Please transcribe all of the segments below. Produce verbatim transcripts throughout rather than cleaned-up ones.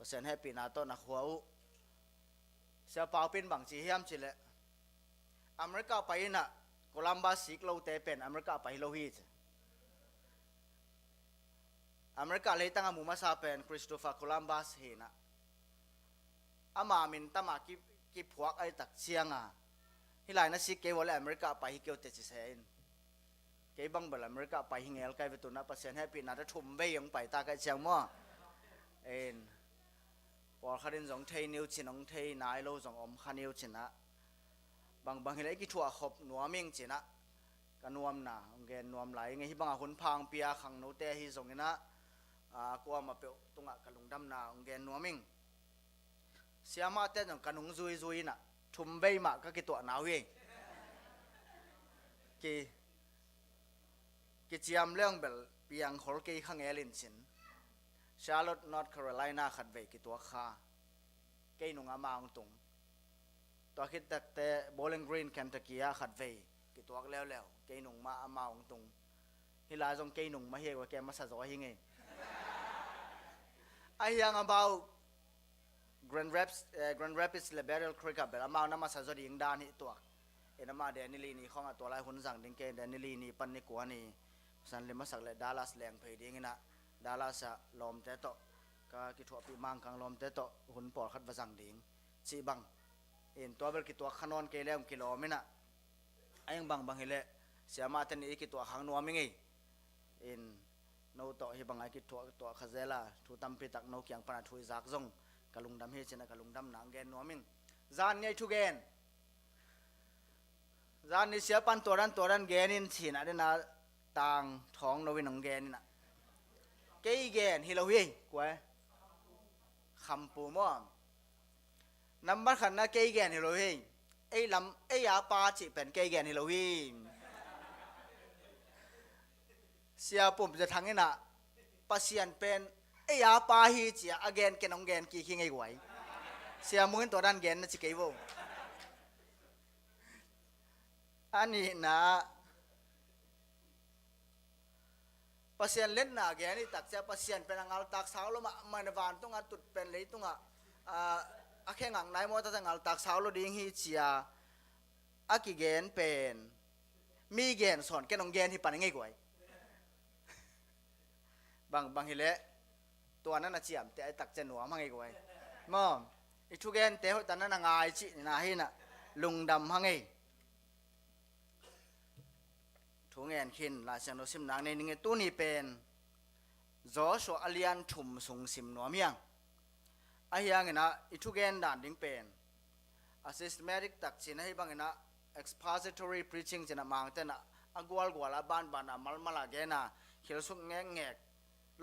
Pasian hehpihna tawh na khua uh. Sia Pau Pin bang ci hiam cih leh, America pai in ah Columbus sik lote pen America pai hi lo hi ci. America leitang a mu masa pen Christopher Columbus hi in ah, ama min tama ki, kiphuak ahih tak ciang a, hih lai na sik kei uh leh America pai hi kei uh teh ci se in. Kei bang bel America pai hi ngel ka hi ve, tu-in ah Pasian hehpihna tawh thum vei hong pai ta ka hih ciang maw. In, pawlkhat in zong thei ni uh cin, hong thei nai lo zong om kha ni uh cin ah, bangbang hi leh i kithuah khop nuam ing cin ah, ka nuamna hong gen nuam lai ing ei. Hih bang a hun pha hong pia khangnote ahi zongin ah, a, kuamah peuh tungah ka lungdamna hong gen nuam ing. Siamahte zong ka nung zuizui in ah, thum vei mah ka kituahna uh hi. Ki, kiciam leng bel piang khol kei kha ngel in cin. Charlotte, North Carolina khatvei kituak kha. Kei nung ama hong tung. Tua khit takteh Bowling Green, Kentucky ah khatvei kituak leuleu. Kei nung mah ama hong tung. Hih lai zong kei nung mah hi ei, kei masa zaw hi ing ei. Ahi hang amau Grand Rapids, eh, Grand Rapids le Battle Creek ah bel amau na masa zaw ding dan hi tuak. In, ama Danny Lee ni khawng ah tua lai hun zang ding, kei Danny Lee ni pan ni kua ni San Lim a sak le Dallas leng phei ding in ah, Dallas ah lawmte tawh, ka kithuahpih Mangkang lawmte tawh hun pawlkhat va zang ding cih bang. In, tua bel kituak kha nawn kei leh hong kilawm in ah, a eng bangbang hi leh siamahte nih i kituah khang nuam ing ei. In, no tawh hih bang a i kituah, kituah kha zel a, thu tampi tak no kiang pan a thu i zak zong ka lungdam hi cin ah, ka lungdamna hong gen nuam ing. Zan ni a i thugen, zan ni sia pan tua dan tua dan gen in cin ah, den a tang thawng no in hong gen in ah, kei gen hi lo hi. Kua e? Khampu maw? Nambat khatna kei gen hi lo hi. Ei lam, ei a pa cih pen kei gen hi lo hi. Sia Pum Za Thang in ah, Pasian pen ei a pa hi ci a, a gen ken hong gen kik hi ngei guai. Sia Mung in tua dan gen na ci kei vo. A nihna, Pasian letna gen i tak ciang, Pasian pen a ngaltak sau lo mahmah in, vantung a tut pen leitung ah, a, a khe ngak nai maw, tua ciang ngaltak sau lo ding hi ci a, a kigen pen mi gen sawn ken hong gen hi pan i ngei guai. Bangbang hi leh tua na na ciamteh a i tak ciang nuam hang ei guai. Maw, i thugente hoih ta na na ngai cihna hi in ah, lungdam hang ei. Thu ngen khin, Lai Siangtho simna nei ning ei. Tuni pen Joshua a lian thum sung sim nuam hi hang. Ahi hangin ah i thugen dan ding pen a systematic tak cih na, hih bangin ah expository preaching cih na, Mangte'n ah a gualgual a, banban a, malmal a gen a, khilsuk ngekngek,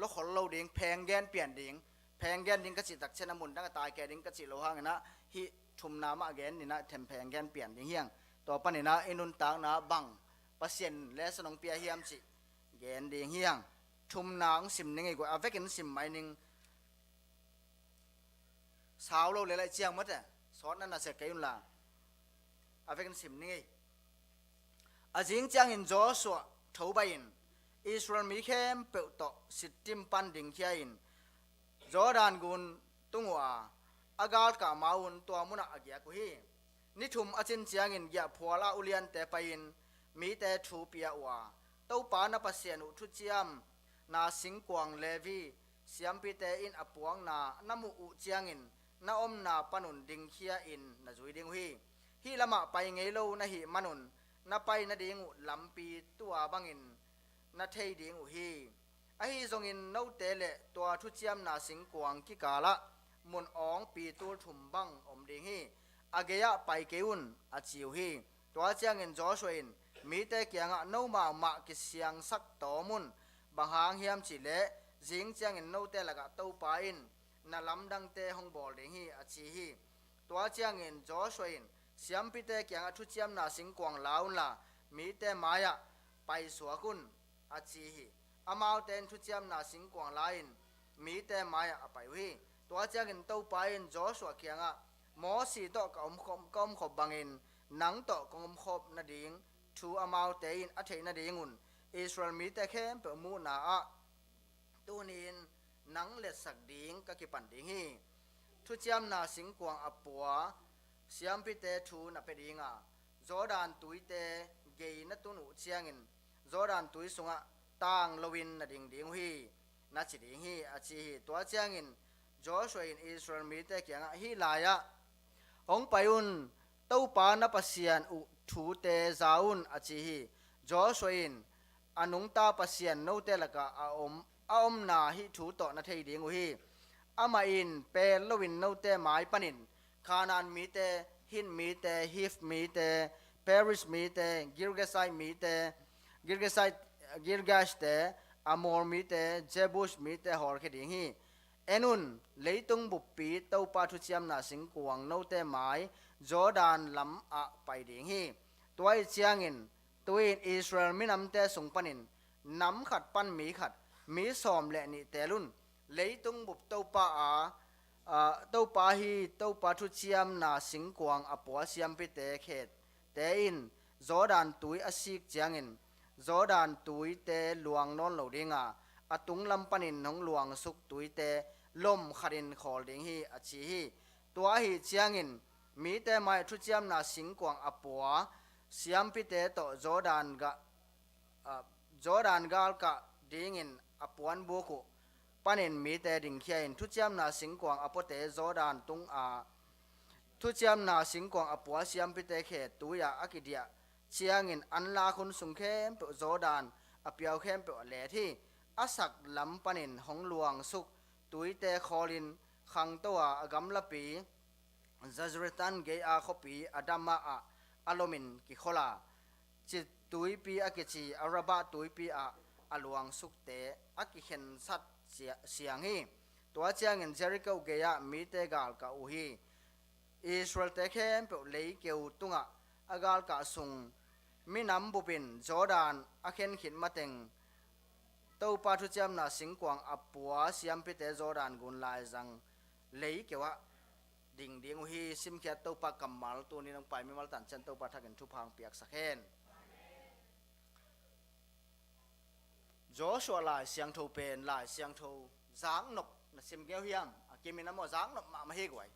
lo khol lo ding, pheng gen pian ding, pheng gen ding ka cih tak ciang a, mun dang a tai kei ding ka cih lo hangin ah, hih thumna mah gen in ah, them pheng gen pian ding hi hang. Tua panin ah i nuntakna bang Pasian lesson hong pia hiam cih gen ding hi hang. Thumna hong sim ning ei guai, a vekin sim mai ning. Sau lo leh lai ciang mawte, sawt na na sia kei un la, a vekin sim ning ei. A zing ciangin Joshua tho baih in Israel mi khempeuh tawh Shittim pan dingkhia in, Jordan gun tung uh a, a galkah ma-un tua munah a giak uh hi. Ni thum a cin ciangin giahphual a uliante pai-in mite thu pia uh a, Topa na Pasian uh thuciamna singkuang Levi siampite in a puakna na muh uh ciangin na omna panun dingkhia in na zui ding uh hi. Hih lamah pai ngei lo na hih manun na pai nading uh lampi tua bangin na thei ding uh hi. Ahi zongin note le tua thuciamna singkuang kikalah mun awngpi tul thum bang om ding hi. A gei-ah pai kei un, a ci uh hi. Tua ciangin Joshua in mite kiangah, "Nomau mah kisiangsak tawm un. Bang hang hiam cih leh zing ciangin note lakah Topa in na lamdangte hong bawl ding hi," a ci hi. Tua ciangin Joshua in siampite kiangah, "Thuciamna singkuang la unla, mite mai-ah paisuak un," a ci hi. Amaute in thuciamna singkuang la-in mite mai-ah a pai uh hi. Tua ciangin Topa in Joshua kiangah, "Mosi tawh ka omkhop, ka omkhop bangin nang tawh kong omkhop nading thu amaute in a theih nadingun Israel mite khempeuh muhna-ah tuni-in nang letsak ding ka kipan ding hi. thuciamna singkuang a pua siampite thu na pia dinga, Jordan tuite gei na tun uh ciangin Jordan tui sungah tang loin na ding ding uh hi, na ci ding hi, a ci hi. Tua ciangin Joshua in Israel mite kiangah, "Hih lai-ah hong pai un, Topa na Pasian uh thute za un," a ci hi. Joshua in, "A nungta Pasian note lakah a om, a omna hih thu tawh na thei ding uh hi. Amah in pel loin note mai panin Canaan mite, Hit mite, Hiv mite, Periz mite, Girgasai mite, Girgasai, Girgashte, Amor mite, Jebus mite hawlkhia ding hi. En un, leitung buppi Topa thuciamna singkuang note mai Jordan lamah pai ding hi. Tua ih ciangin tu-in Israel minamte sung panin nam khat pan mi khat, mi sawm le nih tel un. Leitung bup Topa a, a, Topa hi, Topa thuciamna singkuang a pua siampite khette in Jordan tui a sik ciangin Jordan tuite luang nawn lo dinga, a tunglam panin hong luangsuk tuite lom khatin khawl ding hi," a ci hi. Tua ahi ciangin mite mai thuciamna singkuang a pua siampite tawh Jordan ga, a, Jordan galkah dingin a puanbuk uh panin mite dingkhia in thuciamna singkuang a puate Jordan tunga thuciamna singkuang a pua siampite khe tui-ah a kidiah ciangin an lak hun sung khempeuh Jordan a piau khempeuh a let hi. A sak lam panin hong luangsuk tuite khawlin khangto a, a gamlapi Zaretan gei-a khuapi Adama ah a lomin kikholh a, Zin tuipi a kici Araba tuipi ah a luangsukte a kikhensat sia-, siang hi. Tua ciangin Jericho gei-ah mite galkah uh hi. Israelte khempeuh leikeu tungah a galkah sung minam bupin Jordan a khen khit mateng Topa thuciamna singkuang a pua siampite Jordan gun laizang leikeu ah ding ding uh hi. Simkhiat Topa kammal tuni nong pai mimal tan cian Topa thakin thupha hong piaksak hen. Joshua Lai Siangtho pen Lai Siangtho zaknop na sim ngeu hiam? A kimin a maw zaknop mahmah hi guai.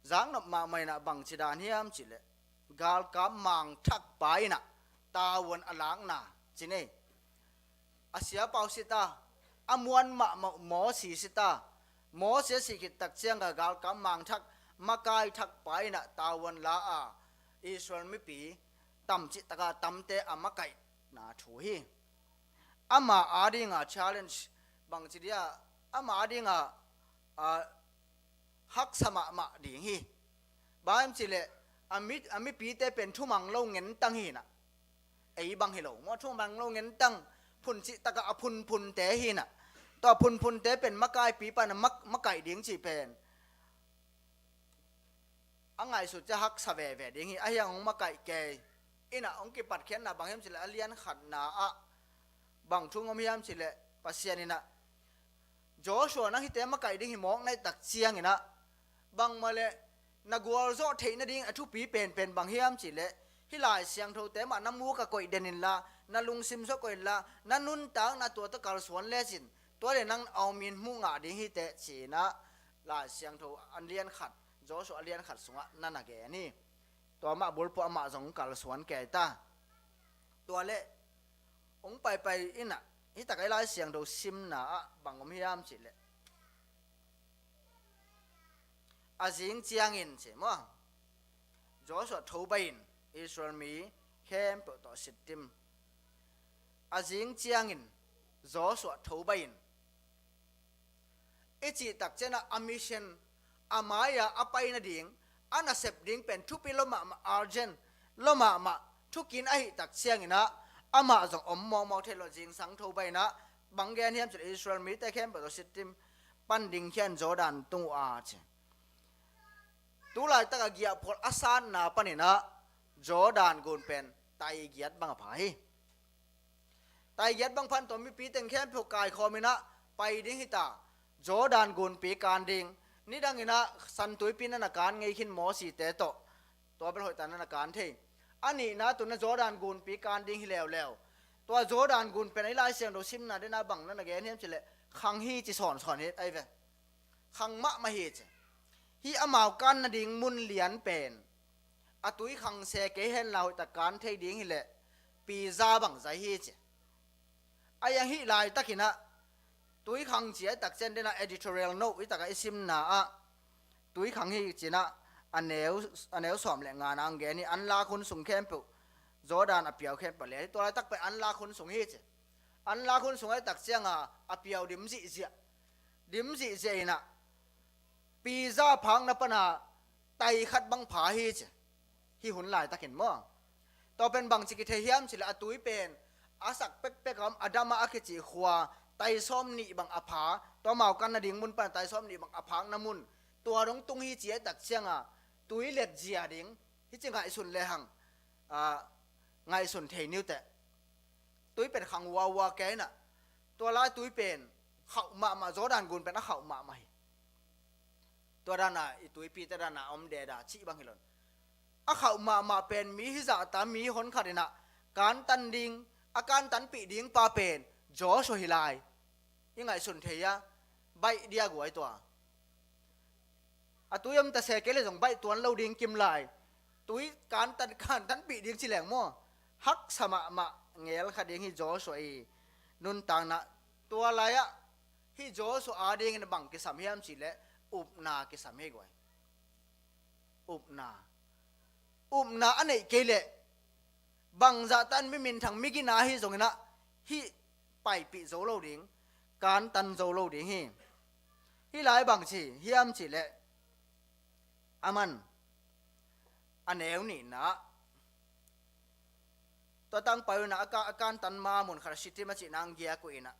Zaknop mahmah inah bangci dan hiam cihleh galkap mangthak pa inah tavuan a lakna ci nei. A siapa uh si ta, a muan mahmah uh Mosi si ta. Mosi a sih khit tak ciangah galkap mangthak, makai thak pa inah tavuan la a Israel mipi tamcih taka tamte a makaihna thu hi. Ama adinga challenge bangci dia, ama adinga, a, haksa mahmah ding hi. Bang hiam cihleh a mi, a mipite pen thumang lo ngentang hinah. Ei bang hi lo maw, thumang lo ngentang, phuncih takah a phunphunte hinah. Tua phunphunte pen makaipi pana mak-, makaih ding cih pen a ngaihsut ciah haksa veve ding hi. Ahi hang hong makaih kei inah hong kipatkhiatna bang hiam cihleh a lian khatna ah bang thu ngom hiam cihleh Pasian inah Joshua nang hihte makaih ding hi mawk na hih tak cianginah bangmah le na gualzawh theih nading a thupi penpen bang hiam cihleh hih Lai Siangthote mah na muk a koih den inla, na lungsim zawh koih inla, na nuntakna tua tawh kalsuan lecin tua le nang a omin hmuh ngah ding hiteh cinah Lai Siangtho a lian khat, Joshua a lian khat sungah na na gen hi. Tua mah bulphuh amah zong kalsuan kei ta. Tua le hong paipai inah hih takah i Lai Siangtho simna ah bang om hiam cihleh a zing ciangin ci maw, Joshua tho bai in Israel mi khempeuh tawh sittim. A zing ciangin Joshua tho bai in i cih tak cianah a mission, a mai-ah a pai nading, a nasep ding pen thupi lua mahmah, urgent lua mahmah, thukin ahih tak cianginah amah zong om mawkmawk thei lo. Zingsang tho bai inah bang gen hiam cihleh Israel mite khempeuh tawh sittim pan dingkhian Jordan tung uh a ci. Tulaitak a giahphual a satna paninah Jordan gun pen taigiat bang a pha hi. Taigiat bang phan tua mipi teng khempeuh kaikhawm inah pai ding hita. Jordan gunpi kan ding. Nidanginah San Tuipi na na kan ngei khin Mosite tawh. Tua bel hoihtak na na kan thei. A nihna tuna Jordan gunpi kan ding hi leuleu. Tua Jordan gun pen i Lai Siangtho simna dena bang na na gen hiam cihleh khang hi ci sawnsawn hi ai ve. Khang mahmah hi ci. hih amau kan nading mun lian pen a tuikhang se kei henla hoihtak kan thei ding hileh pizza bang zai hi ci. A iang hih laitakinah tuikhang ci a takcian denah editorial note hih takah i simna ah tuikhang hi cinah a neu, a neu sawm le ngana ang gen hi. An lak hun sung khempeuh Jordan a piau khempeuh le hi. Tua laitak pen an lak hun sung hi ci. An lak hun sung a takcianga a piau dim zihziah, dim zihziah inah pizza phakna pana tai khat bang pha hi ci. Hih hun laitakin maw? Tua pen bangci kithei hiam cileh a tui pen a sak pekpek a om a dama a kici khua tai sawm nih bang a pha, tua mau kan nading mun pana tai sawm nih bang a phakna mun, tua dong tung hi ci a takcianga tui let zia ding hi ci ngaihsun lehang, a, ngaihsun thei niuteh. Tui pen khang uaua keinah tua lai tui pen khauh mahmah, Jordan gun pen a khauh mahmah hi. Tua dana i tuipite dana om deda cih bang hilon a khauh mahmah pen mi hizahta mi honkhat inah kantan ding, a kantanpih ding pa pen Joshua hi lai. I ngaihsun thei a baih dia guai tua. A tui om ta se kei le zong baih tuan lo ding kim lai. Tui kantan, kantanpih ding ci leng maw? Haksa mahmah ngel kha ding hi Joshua i nuntakna. Tua lai-ah hi Joshua a dingin bang kisam hiam cileh upna kisam hi guai. Upna, upna a neih kei leh bangzahtan mi minthang mi gina hi zonginah hih paipih zo lo ding, kantan zo lo ding hi. Hih lai bangci hiam cileh aman a neu nihna tua tang pai unah a ka, a kantan ma mun khat a Shittim a cihna ang giak uh inah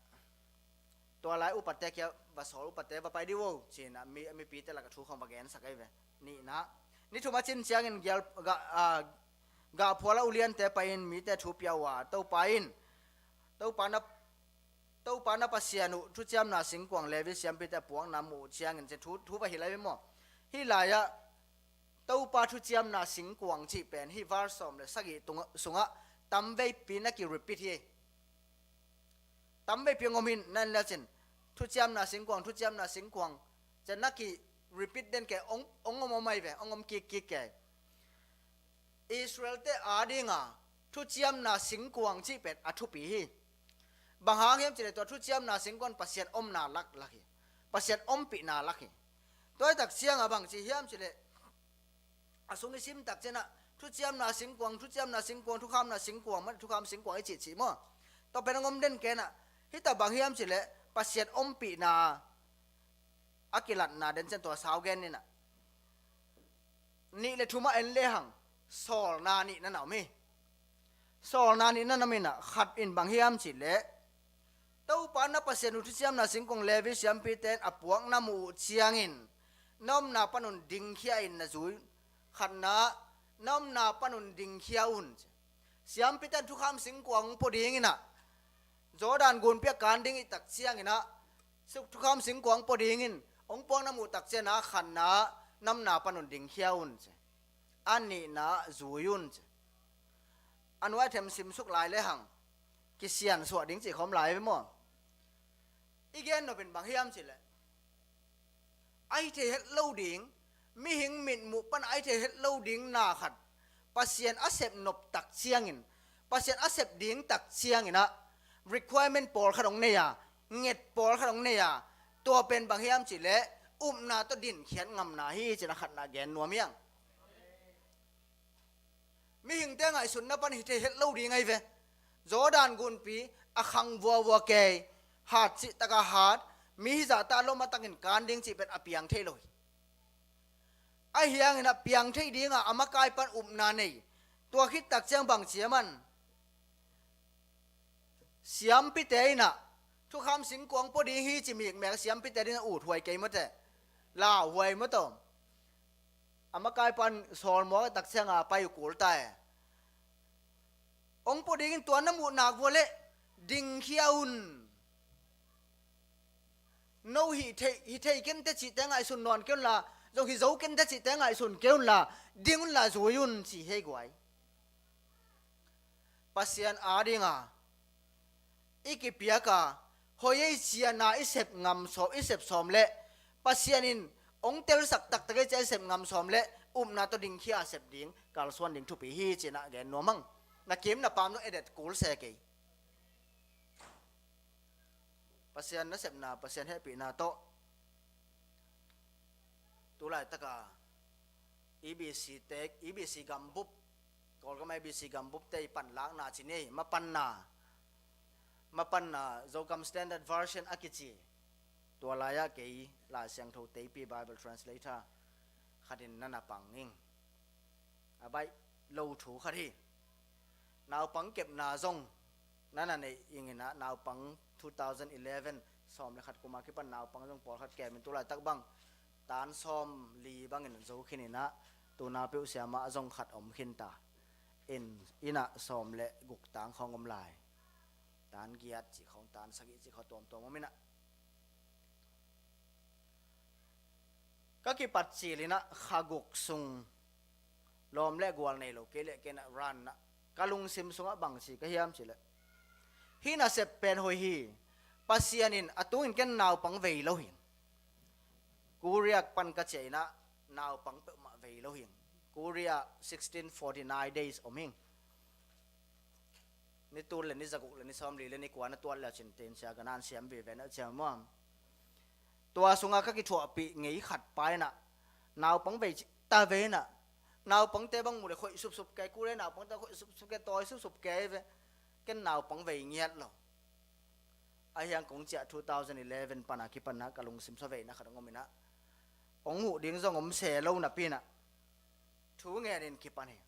tua lai upate kia va sawl, upate va pai di vo cinah mi, mipite lakah thu khong va gensak ahi ve. Nihna ni thum a cin ciangin gial, ga, a, gahphual a uliante pai-in mite thu pia uh a Topa in, Topa na, Topa na Pasian uh thuciamna singkuang Levi siampite a puakna mu uh ciangin ci thu, thu va hilh ahi ve maw? Hih lai-ah Topa thuciamna singkuang cih pen hih var sawm le sagih tung, sungah tamveipi na ki repeat hi. Tamveipi hong om hin na en lecin thuciamna singkuang, thuciamna singkuang ci na ki repeat den kei, hong, hong om om ahi ve, hong om kikkik kei. Israelte a dinga thuciamna singkuang cih pen a thupi hi. Bang hang hiam cileh tua thuciamna singkuang Pasian omna laklak hi. Pasian ompihna lak hi. Tua hi tak cianga bangci hiam cileh a sung i sim tak cianah thuciamna singkuang, thuciamna singkuang, thukhamna singkuang, man thukham singkuang i cihcih maw? Tua pen a ngom den kenah hita bang hiam cileh Pasian ompihna a kilatna den cian tua sau gen ninah nih le thumah en lehang sawlna nihna na om hi. Sawlna nihna na om inah khat in bang hiam cileh Topa na Pasian uh thuciamna singkuang Levi siampite in a puakna mu uh ciangin na omna panun dingkhia in na zui. Khatna, na omna panun dingkhia un. Siampite in thukham singkuang hong pua dinginah Jordan gunpi a kan ding i tak cianginah thukham singkuang pua dingin hong puakna mu tak cianah khatna, na omna panun dingkhia un ci. A nihna zui un ci. A nuai them simsuk lai lehang kisiansuah ding cih khawm lai ve maw? I gen nopin bang hiam cileh a hi thei het lo ding, mihing mitmuh pan a hi thei het lo ding na khat Pasian a sep nop tak ciangin, Pasian a sep ding tak cianginah requirement pawlkhat hong nei a, nget pawlkhat hong nei a, tua pen bang hiam cileh upna tawh dinkhiat ngamna hi cinah khatna gen nuam hiang. Mihingte ngaihsutna pan hi thei het lo ding ahi ve. Jordan gunpi a khang vuavua kei, hat cih taka hat, mi hizahta a lom a takin kan ding cih pen a piang thei lo hi. Ahi hangin a piang thei dinga a makai pan upna nei. Tua khit tak ciang bang ciaman siampite inah thukham singkuang pua ding hi ci mikmek siampite dinah uthuai kei mawteh, lauhuai mawtaw. A makai pan sawlmuak a tak cianga pai uh kul ta e. Hong pua dingin tua na muh nak vua leh dingkhia un. No hi thei, hi thei kente cihte ngaihsun nawn kei unla, zong hi zo kente cihte ngaihsun kei unla, ding unla zui un ci hei guai. Pasian a dinga i kipiaka hoi ei ciana i sep ngam sawm, i sep sawm leh Pasian in Hong telsak taktak ei ci a, sep ngam sawm le upna tawh dingkhia sep ding, kalsuan ding thupi hi ci-in ah gen nuam hang. Na kim na pam zong edet kul se kei. Pasian nasepna, Pasian hehpihna tawh tu laitaka E B C te, E B C gambup, Kawlgam E B C gambup te i panlakna ci ni, mapanna, mapanna Zokam Standard Version a kici. Tua lai-ah kei Lai Siangtho teipi Bible translator khatin na na pang ing. A baih lo thu khat hi. Naupang kepna zong na na neih ing in ah, naupang two thousand eleven, sawm le khat kum a kipan naupang zong pawlkhat kem in, tu laitak bang tan sawm li bangin zo khin in ah, tu na peuh siama zong khat om khin ta. In, in ah sawm le guk tang khawng om lai. Tan giat cih khawng, tan sagih cih khawng tuamtuam om in ah. Ka kipat cil in ah kha guk sung lawm le gual nei lo kei le kei in ah, ran in ah ka lungsim sungah bang ci ka hiam cih leh, hih nasep pen hoih hi. Pasian in a tungin ken naupang vei lo hi. Korea pan ka ciah in ah naupang peuhmah vei lo hi. Korea sixteen forty nine days om hi. Ni tul le ni zaguk le ni sawmli le ni kua na tuat le cin ten sia ka nan siam vive na ciam muam. Tua sunga ka kithuahpih ngei khat pa in ah naupang vei ci ta ve in ah, naupangte bang mu le khoih supsup kei, Korea naupangte khoih supsup kei, tawi supsup kei ve. Ken naupang vei ngiat lo. A hiang kong ciah two thousand eleven pan a kipan ah ka lungsim sa veina khat hong om in ah, hong huh ding zong om se lo napi in ah thu ngen in kipan hi.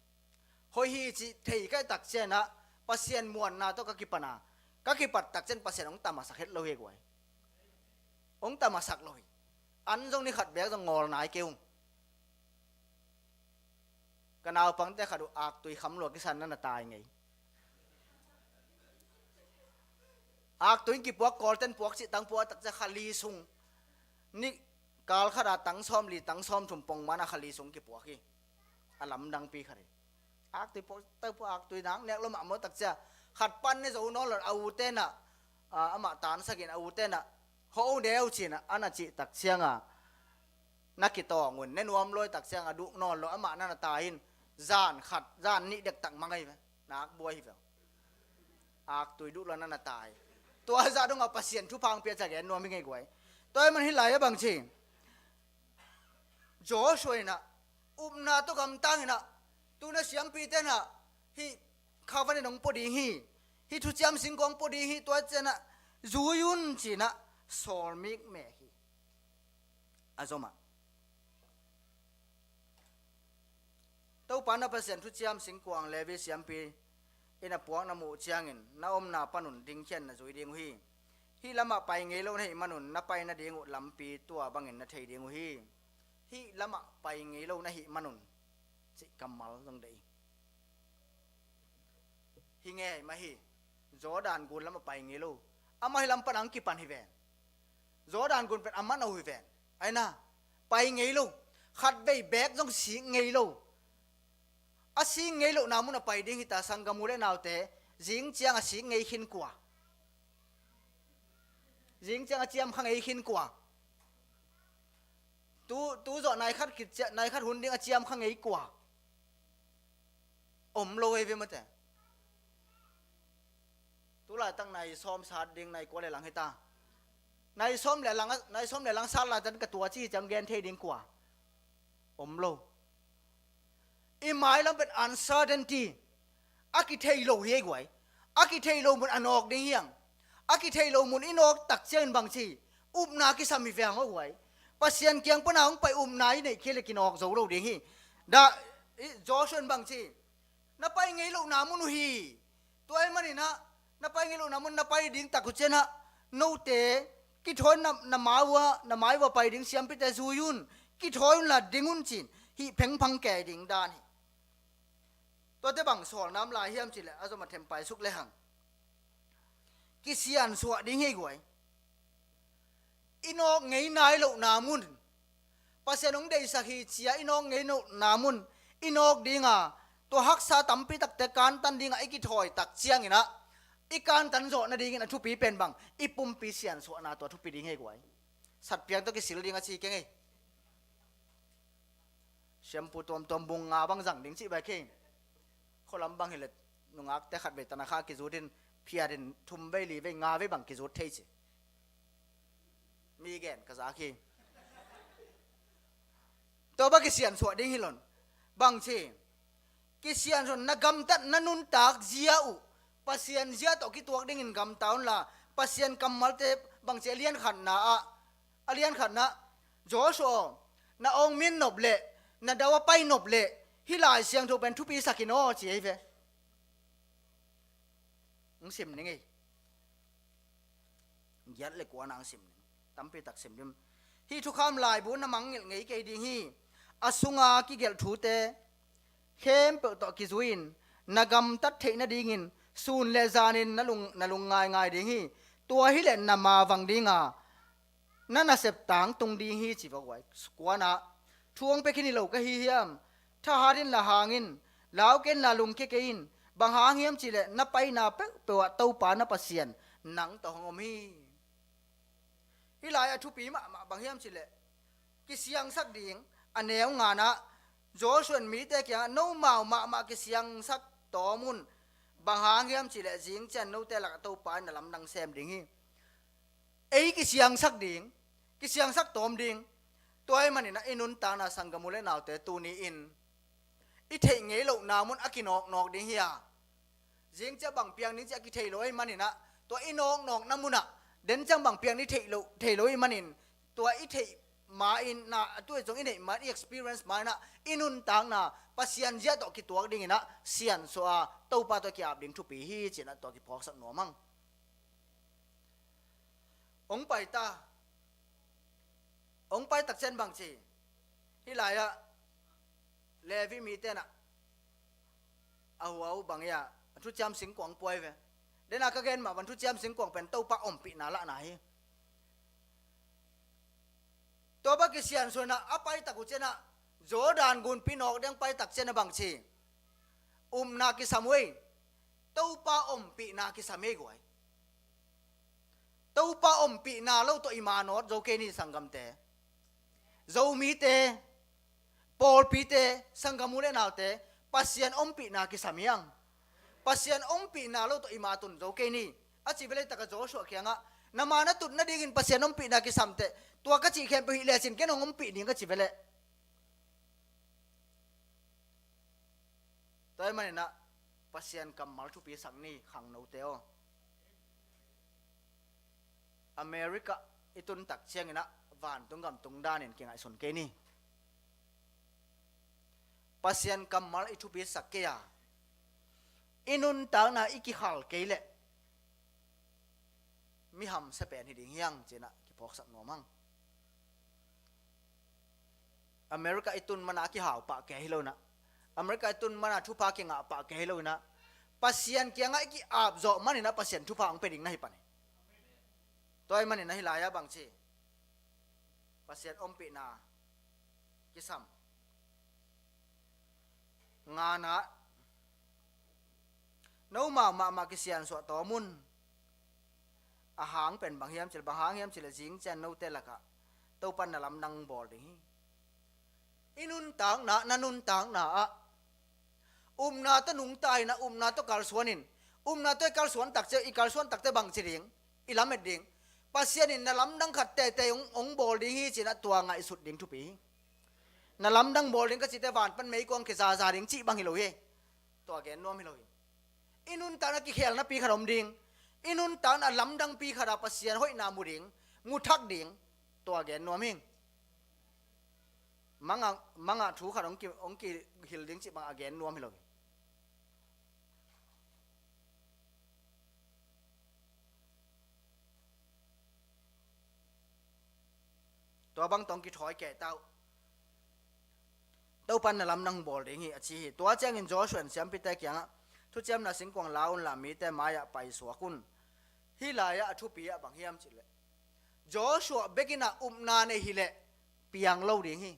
Hoih hi cih thei ka hih tak ciang ah Pasian muanna tawh ka kipan a, ka kipat tak ciang Pasian hong tam a sak het lo hi guai. Hong tam a sak lo hi. An zong ni khat beek zong ngawl nai kei ung. Ka naupangte khat uh aktui kham lua kisan na na tai ngei. Aktui in kipuak, Kawlten puak cih tang puak tak ciang kha li sung, ni kal khat a tang sawm li tang sawm thum pong man a kha li sung kipuak hi. A lamdangpi khat hi. Aktui puak, tang puak, aktui nang nek lo mahmah tak ciang khat pan ne zo nawn lo, a ute in ah, a, amah tan sak in, a ute in ah, ho ne uh ci in ah, a na cih tak ciang a na kitawng un, ne nuam lo tak ciang a duk nawn lo, amah na na tai in, zan khat zan nih dektak mang ahi ve. Nak buai hi ve. Aktui duh lo na na tai. Tua zah dong a Pasian thupha hong pia ci a gen nuam hi ngei guai. Tua ahih man hih lai-ah bang ci, Joshua in ah upna tawh gamtang in ah, tu na siampite in ah hih covenant hong pua ding hi, hih thuciam singkuang pua ding hi, tua ciang ah zui un ci in ah sawl mikmek hi. A zom ah, Topa na Pasian thuciam singkuang Levi siampi in a puak na muh ciangin na omna panun dingkhian na zui ding uh hi. Hih lamah pai ngei lo na hih manun na pai nading uh lampi tua bangin na thei ding uh hi. Hih lamah pai ngei lo na hih manun cih kammal zong deih. Hi ngei mah hi. Jordan gun lamah pai ngei lo. Amah hih lam pan ang kipan hi ven. Jordan gun pen a man uh hi ven. Aina, pai ngei lo. Khat vei beek zong sik ngei lo. A sik ngei lohna mun a pai ding hi ta, sanggam u le naute. Zing ciang a sik ngei khin kua? Zing ciang a ciam kha ngei khin kua? Tu, tu zawh nai khat khit ciang, nai khat hun ding a ciam kha ngei kua? Om lo ei ve mate. Tu laitak nai sawm sat ding, nai kua le lang hi ta. Nai sawm le lang, nai sawm le lang sat laitak ka tua ci hi ciang gen thei ding kua? Om lo. I mailam pen uncertainty. A kithei lo hi ei guai. A kithei lo mun a nawk ding hiang. A kithei lo mun i nawk tak ciangin bang ci? Upna kisam hi ve hang aw guai. Pasian kiang pana hong pai upna i neih kei le kinawk zo lo ding hi. Da, i, Joshua in bang ci? Na pai ngei lohna mun uh hi. Tua ahih manin ah, na pai ngei lohna mun na pai ding tak uh ciang ah, note kithawi na, na mai uh a, na mai uh a pai ding siampite zui un. Kithawi un la ding un ci-in hih phengphang kei ding dan hi. Tuate bang sawlna om lai hiam cih leh a zom a them pai suk le hang. Kisiansuah ding hi guai. I nawk ngei nai lohna mun, Pasian hong deihsak hi ci-a i nawk ngei lohna mun i nawk ding a, tua haksa tampi takte kantan ding a i kithawi tak ciangin ah, i kantan zawh nadingin a thupi pen bang, i pumpi siansuahna tua thupi ding hi guai. Satpiang tawh kisil ding a ci keng ei. Siampu tuamtuam bung nga bang zang ding cih bai kei. Khualam bang hileh nungakte khat vei tana kha kizut in phiat in thum vei li vei nga vei bang kizut thei ci. Mi gen ka zak hi. Tua bang kisiansuah ding hi lo in. Bang ci. Kisiansuah na gamtat na nuntak zia uh Pasian zia tawh kituak dingin gamta unla Pasian kammalte bang ci a lian khatna ah a lian khatna Joshua aw, na awng min nop leh na dau a pai nop leh hih Lai Siangtho pen thupi sakin aw ci ei ve. Hong sim ning ei. Giat le kuana hong sim ning. Tampi tak sim dim. Hih thukham laibu na mangngilh ngei kei ding hi. A sunga kigelh thute khempeuh tawh kizui-in na gamtat theih nadingin sun le zanin na lung, na lung ngaingai ding hi. Tua hileh na mavang dinga na nasep tangtung ding hi ci va guai. Kuana thu hong pia khin hi lo ka hi hiam? Thahat in la hang in, lau ken la lungkia kei in, bang hang hiam cihleh na paina peuhpeuh ah Topa na Pasian nang tawh hong om hi. Hih lai a thupi mahmah bang hiam cihleh kisiangsak ding a neu nganah Joshua in mite kiangah nomau mahmah kisiangsak tawm un, bang hang hiam cihleh zing cian note lakah Topa in na lamdang sem ding hi. Ei kisiangsak ding, kisiangsak tawm ding. Tua ahih maninah i nuntakna sanggam u le naute tuni-in i theih ngei lohna mun a kinawknawk ding hi a, zing ciah bang piang ding cih a kithei lo ahih maninah tua i nawknawkna munah den ciang bang piang ding theih lo, thei lo ahih manin tua i theih ma-in na a tuai zong i neih ma-in i experience ma-inah i nuntakna Pasian zia tawh kituak dinginah siansuah a Topa tawh kiap ding thupi hi cinah tua kiphawksak nuam ang. Hong pai ta. Hong pai takcian bang ci. Hih lai-ah Levi mite nah a hua uh bang hi-a a thuciam singkuang puai ve. Dena ka gen mah van thuciam singkuang pen Topa ompihna lahna hi. Tua bang kisiansuahna a paitak uh cianah Jordan gunpi nawk ding paitak cianah bang ci. Upna kisam uh ei. Topa ompihna kisam ei guai. Topa ompihna lo tawh i manawt zo kei ni sanggamte. Zomite, pawlpite, sanggam u le naute, Pasian ompihna kisam hiang. Pasian ompihna lo tawh i matun zo kei ni. A ci velei taka Joshua kiangah, na ma na tut nadingin Pasian ompihna kisamteh. Tua ka cih khempeuh hih lecin ken hong ompih ding ka ci veleh. Tua ahih maninah Pasian kammal thupi sak ni khangnote aw. America i tuntak cianginah vantung gam tung danin kingaihsun kei ni. Pasian kammal i thupi sak kei a, i nuntakna i kikhal kei leh mi hamsia pen hi ding hiang cinah kiphawksak nuam ang. America i tun mana kihau pah kei hi lo inah, America i tun mana thupha kingah pah kei hi lo inah, Pasian kiangah i ki-ap zawh maninah Pasian thupha hong pia ding na hi pan hi. Tua ahih maninah hih lai-ah bang ci. Pasian ompihna kisam. Nganah nomau mahmah kisiansuah tawm un. A hang pen bang hiam cihleh, bang hang hiam cihleh zing cian note lakah Topan na lamdang bawl ding hi. I nuntakna, na nuntakna ah upna tawh nungta inah, upna tawh kalsuan in, upna tawh i kalsuan takciah, i kalsuan takte bang ci ding, i lamet ding. Pasian in na lamdang khat teitei hong, hong bawl ding hi cinah tua ngaihsut ding thupi hi. Na lamdang bawl ding ka cite van pan meikuang kizaza ding cih bang hi lo hi. Tua gen nuam hi lo hi. I nuntakna kikhelnapi khat om ding. I nuntakna lamdangpi khat a Pasian hoihna mu ding, mu thak ding. Tua gen nuam hi. Mangah, mangah thu khat hong ki, hong kihil ding cih bang a gen nuam hi lo hi. Tua bang tawh kithawi kei ta uh. Topan na lamdang bawl ding hi a ci hi. Tua ciangin Joshua in siampite kiangah thuciamna singkuang la unla mite mai-ah paisuak un. Hih lai-ah a thupi ah bang hiam cihleh, Joshua bekinah upna nei hileh piang lo ding hi.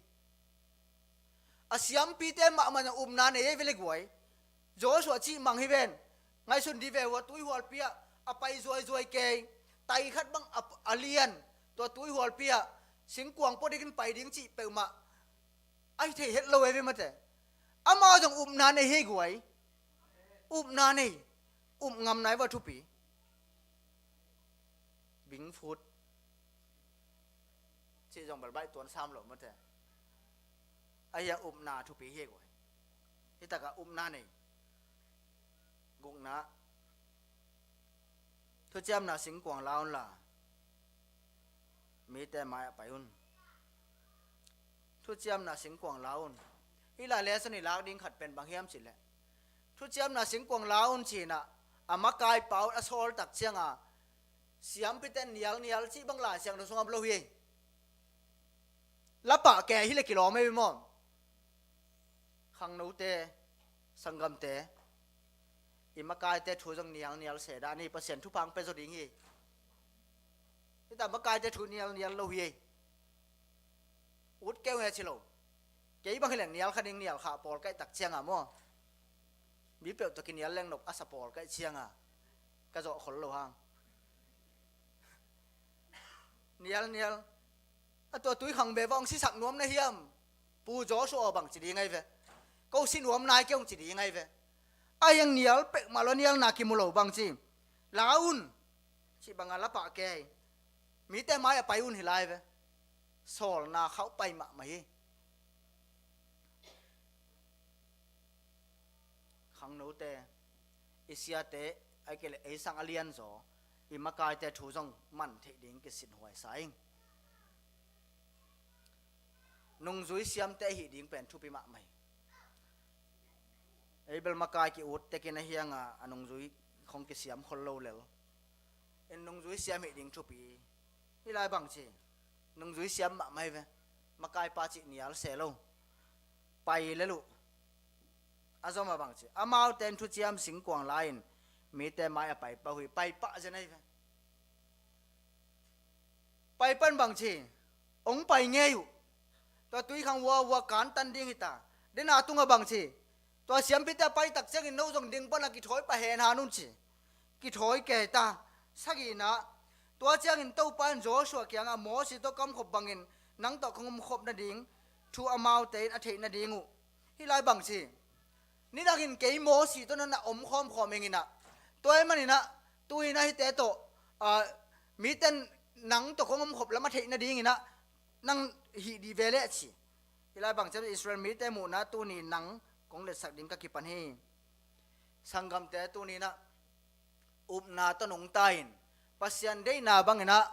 A siampite mahmah zong upna nei ei ve le guai. Joshua cih mang hi ven. Ngaihsun dih ve uh a tuihualpi ah a pai zuaizuai kei. Tai khat bang a, a lian. Tua tuihualpi ah singkuang pua dingin pai ding cih peuhmah Ahi thei het lo ei ve mate. Amau zong upna nei hei guai. Upna nei. Up ngam nai va thupi. Bingfut. Cih zong balbaih tuan sam lo mate. Ahi a upna thupi hei guai. Hi taka upna nei. Gukna. Thuciamna singkuang la un la. Mite mai-ah pai un. Thuciamna singkuang la un. Hih lai lesson i lak ding khat pen bang hiam cihleh, thuciamna singkuang la un cinah a makai pau a sawl tak cianga siampite nialnial cih bang Lai Siangtho sungah om lo hi. Lapah ke hileh kilawm ei maw? Khangnote, sanggamte, i makaite thu zong nialnial se dah ni, Pasian thupha hong pia zaw ding hi. Hita makaite thu nialnial lo hi. Ut keu nge ci lo. Kei bang hileng nial kha ding, nial kha pawl kaih tak cianga maw? Mi peuh tawh kinial leng nop a sa pawl kaih cianga ka zawh khol lo hang. Nialnial. A tua tui khang ve va hong sisak nuam na hiam? Pu Joshua aw bang ci ding ahi ve. Ko si nuam nai kei hong ci ding ahi ve. A hiang nial pek mah lo, nialna kimu lo bang ci. La un. Cih banga lapah ke hi. Mite mai-ah pai un hi lai ve. Sawlna khauh pai mahmah hi. Khangnote, i siate, a kei le ei sang a lianzaw, i makaite thu zong man theih ding kisinhuai sa ing. Nungzui siamte ahi ding pen thupi mahmah hi. Ei bel makai ki-ut tekin a hianga a nungzui khong kisiam khol lo lel. In nungzui siam hih ding thupi. Hih lai bang ci. Nungzui siam mahmah hi ve. Makaipa cih nial se lo. Pai lel uh. A zom a bang ci. Amaute in thuciam singkuang la-in mite mai-ah pai pah uh hi. Pai pah zen ahi ve. Pai pan bang ci. Hong pai ngei uh. Tua tui khang vuavua kantan ding hita. Dena tungah bang ci. Tua siampite a pai tak ciangin no zong ding pana kithawi pah hen han un ci. Kithawi kei ta. Sagihna. Tua ciangin Topa in Joshua kiangah Moses tawh ka omkhop bangin nang tawh kong omkhop nading thu amaute in a theih nading uh. Hih lai bang ci. Nidangin kei Moses tawh na na omkhawmkhawm inginah. Tua ahih maninah tu-inah hihte tawh, ah, mite in nang tawh kong omkhop lam a theih nadinginah nang hih dih ve leh ci. Hih lai bang ciam Israel mite muhna tuni nang kong letsak ding ka kipan hi. Sanggamte tuninah upna tawh nungta in Pasian deihna banginah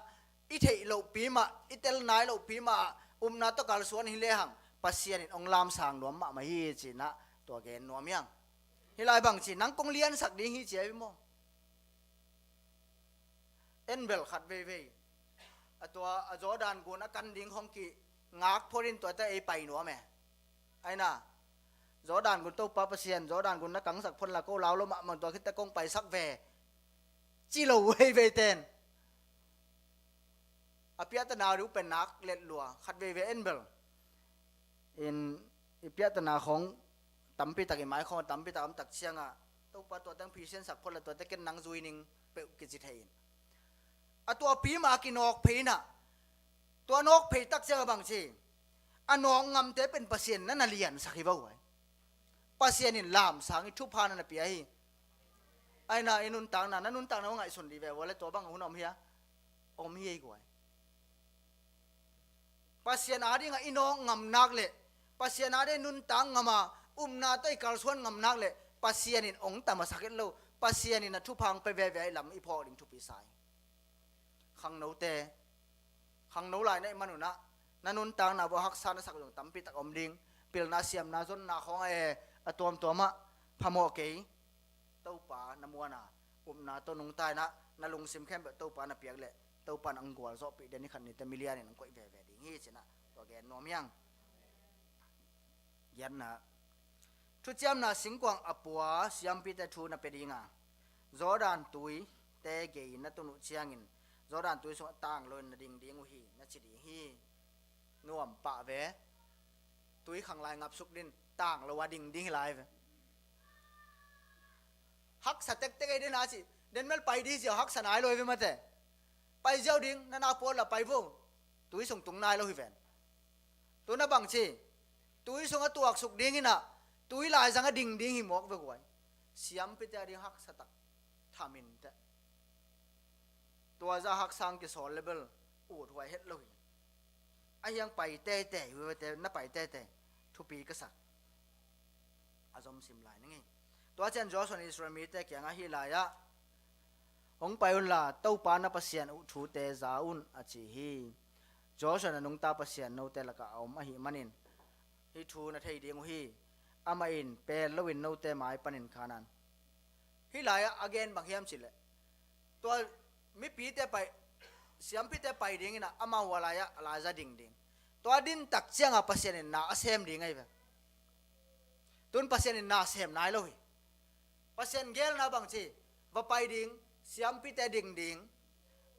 i theih lohpi mah, i tel nai lohpi mah ah upna tawh kalsuan hi lehang Pasian in hong lamsang nuam mahmah hi cinah tua gen nuam hiang. Hih lai bang ci nang kong liansak ding hi ci ahi maw? En bel khat veivei. A tua a Jordan gun a kan ding hong kingak phot in tuate ei pai nuam e. Aina. Jordan gun Topa Pasian, Jordan gun na kangsak phot la ko lau lo mahmah tua khitte kong paisak ve. Ci lo veivei ten. A piahtana uh pen nak let lua. Khat veivei en bel. In i piahtana khong tampi tak i mai khong tampi tak om tak ciangah Topa tua teng phisiansak phot la tuate ken nang zui ning peuh kici thei in. A tuapi mah a kinawk phei inah. Tua nawk phei tak ciangah bang ci. A nawk ngamte pen Pasian na na liansak hi va uh ai. Pasian in lamsang i thupha na na pia hi. Aina i nuntakna, na nuntakna uh ngaihsun dih ve uh a le tua bang a hun om hi a. Om hi ei guai. Pasian adingah i nawk ngam nak leh Pasian adingah i nuntak ngam a upna tawh i kalsuan ngam nak leh Pasian in hong tam a sak het lo. Pasian in a thupha hong pia veve a i lam i phawk ding thupi sa hi. Khangnote, khangno lai na i man unah na nuntakna vawh haksa na sak zong tampi tak om ding. Pilna siamna zonna khawng a e a tuamtuamah phamawh kei. Topa na muana upna tawh nungta inah na lungsim khempeuh Topa na piak leh Topa in ang gualzawhpih den hi khat nite milian in ang koih veve ding hi cinah tua gen nuam hiang. Giatna. Thuciamna singkuang a pua siampite thu na pia dinga Jordan tuite gei na tun uh ciangin Jordan tui sungah tang loin na ding ding uh hi na ci ding hi. Nuam pah ve. Tui khang lai ngapsuk din tang lo a ding ding hi lai ve. Haksa tektek ei dena ci. Den mel pai di ziau haksa nai lo hi ve mate. Pai ziau ding na na pual la pai vo. Tui sung tung nai lo hi ven. Tuna bang ci. Tui sungah tuaksuk ding inah, tui laizang a ding ding hi mawk ve guai. Siampite a ding haksa tak tham inteh. Tua zah haksang kisawl le bel uthuai het lo hi. Ahi hang pai teitei, vevete na pai teitei, thupi ka sak. A zom sim lai ning hi. Tua ciang Joshua in Israel mite kiangah, "Hih lai-ah hong pai unla, Topa na Pasian uh thute za un," a ci hi. Joshua in a nungta Pasian note lakah a om ahih manin hih thu na thei ding uh hi. Amah in pel loin note mai panin Kanaan. Hih lai-ah a gen bang hiam cihleh, tua mipite pai, siampite pai ding inah amau a lai-ah a laiza ding ding. Tua din tak ciangah Pasian in na a sem ding ahi ve. Tun Pasian in na sem nai lo hi. Pasian gelna bang ci, va pai ding, siampite ding ding.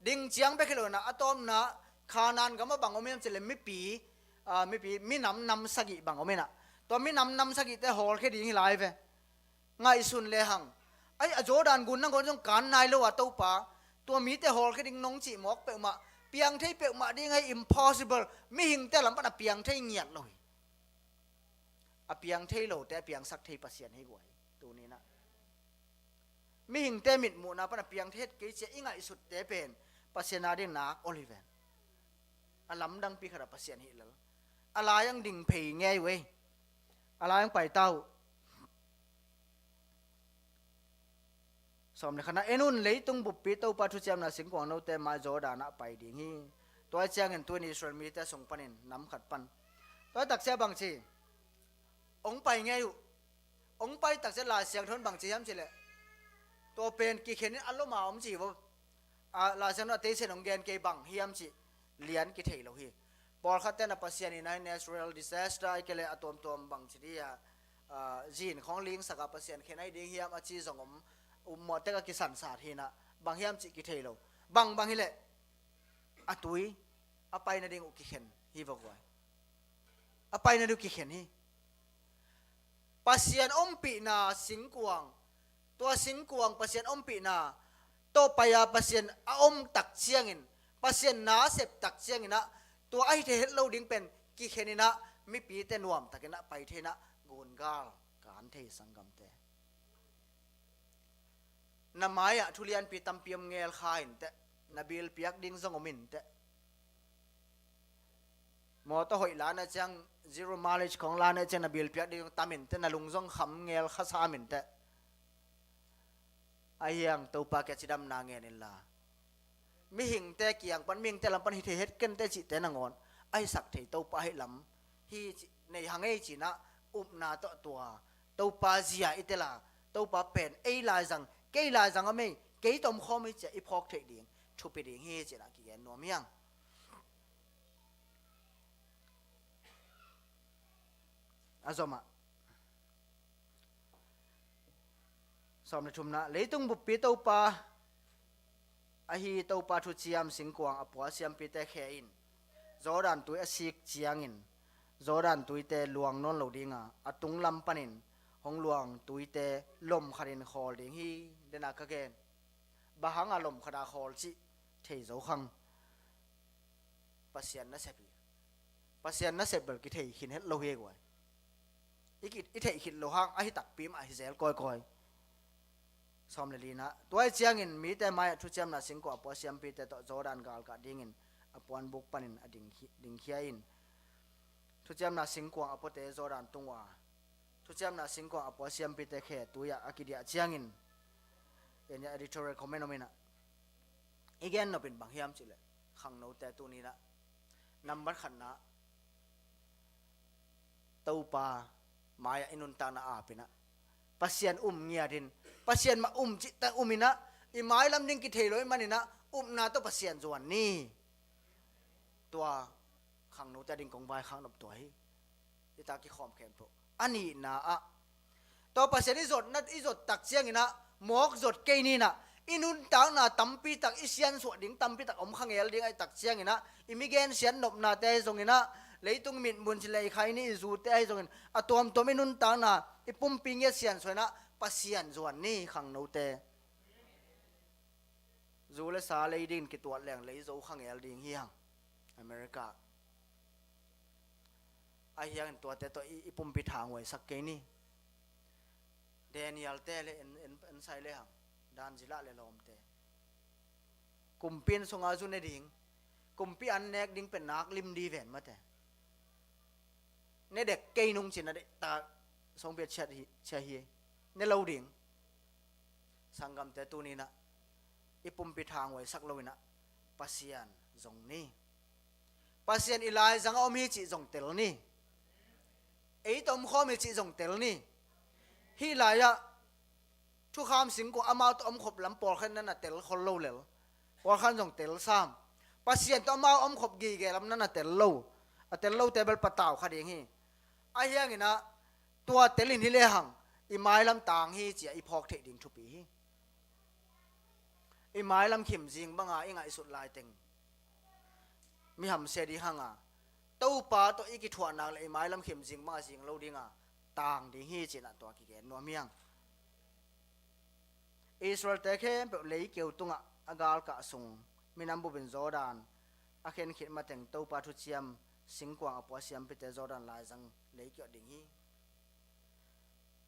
Ding ciang bek hi lo inah a tawpna Kanaan gamah bang om hiam cihleh mipi, ah, mipi, minam nam sagih bang om inah. Tua minam nam sagihte hawlkhia ding hi lai ve. Ngaihsun lehang, ai, a Jordan gun nangawn zong kan nai lo a Topa, tua mite hawlkhia ding nong cih mawk peuhmah, piang thei peuhmah ding ahi, impossible. Mihingte lam pan a piang thei ngiat lo hi. A piang thei lote a piangsak thei Pasian hi guai. Tuni inah mihingte mitmuhna pan a piang thei het kei cia i ngaihsutte pen Pasian a ding nak ol hi ven. A lamdangpi khatah Pasian hih lel. A lai ang ding phei ngei uh ei. A lai ang pai ta uh. Sawm le khatna, "En un, leitung buppi Topa thuciamna singkuang note mai Jordan ah pai ding hi. Tua ciangin tu-in Israel mite sung panin nam khat pan." Tua takcia bang ci, hong pai ngei uh. Hong pai takcia Lai Siangtho in bang ci hiam cihleh, tua pen kikhen in a lom a om ci hi vo. A, Lai Siangtho a teisen hong gen kei bang hiam cih lian kithei lo hi. Pawlkhatte na Pasian in ahi natural disaster ahi kei le a tuamtuam bang ci dih a, a, zin khawng lingsak a Pasian khen ahi ding hiam a ci zong om, um mawh tek a kisansat hi inah bang hiam cih kithei lo. Bang bang hileh a tui a paina ding uh kikhen hi va guai. A paina ding uh kikhen hi. Pasian ompihna singkuang, tua singkuang Pasian ompihna tawh pai a Pasian a om tak ciangin, Pasian na sep tak ciangin ah, tua ahi thei het lo ding pen kikhen inah mipite nuamtak inah pai thei inah gungal kan thei sanggamte. Na mai-ah thulianpi tampi om ngel kha inteh, na bill piak ding zong om inteh. Mawtaw hoih la na ciang, zero mileage khawng la na ciang na bill piak ding tam inteh, na lung zong kham ngel kha sam inteh. Ahi hang Topa kiang cidamna ngen inla, mihingte kiang pan, mihingte lam pan hi thei het kenteh cihte nangawn a hisak thei Topa ahih lam hi cih nei hang ei ci inah upna tawh tua Topa zia i tel a, Topa pen ei laizang, kei laizang a mei, kei tomkhawm hi ci-a i phawk theih ding thupi ding hi ci inah kigen nuam hi hang. A zomah, sawm le thumna, leitung buppi Topa ahi Topa thuciam singkuang a pua siampite khe in Jordan tui a sik ciangin Jordan tuite luang nawn lo ding a, a tunglam panin hong luang tuite lom khatin khawl ding hi. Dena ka gen, bang hanga lom khata khawl cih thei zo khang. Pasian nasep hi. Pasian nasep bel kithei khin het lo hi guai. I ki, i theih khit loh hang ahi takpi mah hi zel kawikawi. Sawm le lina, tua ahih ciangin mite mai-ah thuciamna singkuang a pua siampite tawh Jordan galkah dingin a puanbuk panin a ding hi, dingkhia in, thuciamna singkuang a puate Jordan tung uh a, thuciamna singkuang a pua siampite khe tui-ah a kidiah ciangin, en ya editorial comment om inah, i gen nop in bang hiam cihleh, khangnote tuni inah nambat khatna, Topa mai-ah i nuntakna ap inah, Pasian um ngiat in, Pasian mah um cihtak um inah, i mailam ding kithei lo ahih man inah upna tawh Pasian zuan ni. Tua khangnote a ding kong vaikhak nop tua hi. I tak kikhawm khempeuh. A nihna ah, tua Pasian i zotna, i zot tak ciangin ah, mawk zot kei ni inah, i nuntakna tampi tak, i siansuah ding tampi tak om kha ngel ding ahih tak ciangin ah, i mi gensiat nopnate ahi zongin ah, leitung mitmun ci lei kha i ni, i zute ahi zongin, a tuamtuam i nuntakna, i pumpi ngiat siansuah inah, Pasian zuan ni khangnote. Zu le sa lei dingin kituat leng lei zo kha ngel ding hi hang. America. Ahi hangin tuate tawh i, i pumpi thanghuaisak kei ni. Daniel te le en, en, en sai le hang, Dan zila le lawmte. Kumpi an sunga zu ne ding, kumpi an nek ding pen nak lim di ven mate. Ne dek kei nung cin a dek ta song pia ciat hi, cia hi. Ne lo ding. Sanggamte tuni-in ah, i pumpi thanghuaisak lo-in ah, Pasian zong ni. Pasian i laizang a om hi cih zong tel ni. Ei tawh om khawm hi cih zong tel ni. Hih lai-ah, thukham singkung amau tawh om khop lam pawlkhat in na na tel khol lo lel. Pawlkhat in zong tel sam. Pasian tawh amau om khop gige lam na na tel lo. A tel lote bel patau kha ding hi. Ahi hangin ah, tua tel in hi le hang, i mailam tang hi ci-a i phawk theih ding thupi hi. I mailam khim zing banga i ngaihsut laiteng mi hamsia ding hanga, Topa tawh i kithuahnak le i mailam khim zing banga zing lo dinga tang ding hi ci-in ah tua kigen nuam hi hang. Israel-te khempeuh leikeu tungah a galkah sung, minam bupin Jordan a khen khit mateng Topa thuciam singkuang a pua siampite Jordan laizang leikeu ding hi.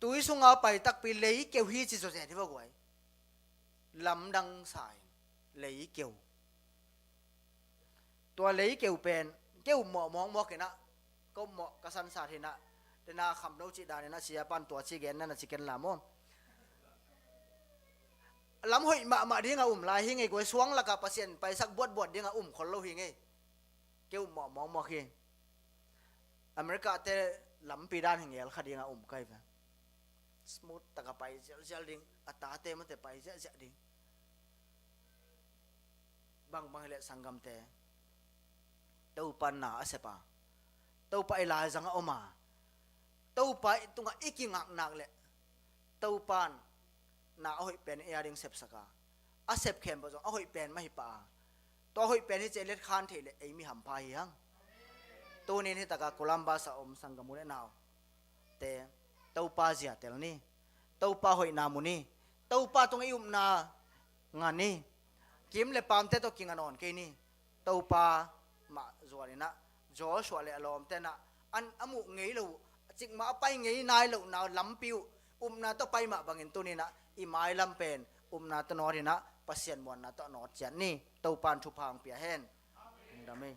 Tui sunga pai takpi leikeu hi ci zawzen hi va guai. Lamdang sa in leikeu. Tua leikeu pen keu mawh mawkmawk in ah, ko mawh ka sansat hi in ah, tena kham no cih dan in ah sia pan tua ci gen na na ci ken la maw. Lam hoih mahmah dinga um lai hi ngei guai, suang laka Pasian paisak buatbuat dinga um khol lo hi ngei. Keu mawh mawkmawk hi. America te lampi dan hi ngel kha dinga um kai ve. Smooth taka pai zialzial ding, a tate mate pai ziahziah ding. Bangbang hileh sanggamte, Topa na a sep a, Topa i laizang a om a, Topa i tungah i kingaknak le Topa na a hoih pen ei a ding sepsak a, a sep khempeuh zong a hoih pen mah hi pah a, tua a hoih pen hi cih letkhan theih le ei mi hampha hi hang. Tunin hi taka Columbus a om sanggam u le nau te, Topa zia tel ni. Topa hoihna mu ni. Topa tungah i upna nga ni. Kim le pamte tawh kinga nawn kei ni. Topa mah zuan in ah, Joshua le a lawmte in ah, an a muh ngei lo uh, a cikmah a pai ngei nai lohna lampi uh, upna tawh pai mah bangin tunin ah, i mailam pen upna tawh nawt in ah, Pasian muanna tawh nawt ciat ni. Topa in thupha hong pia hen. Lungdam hi.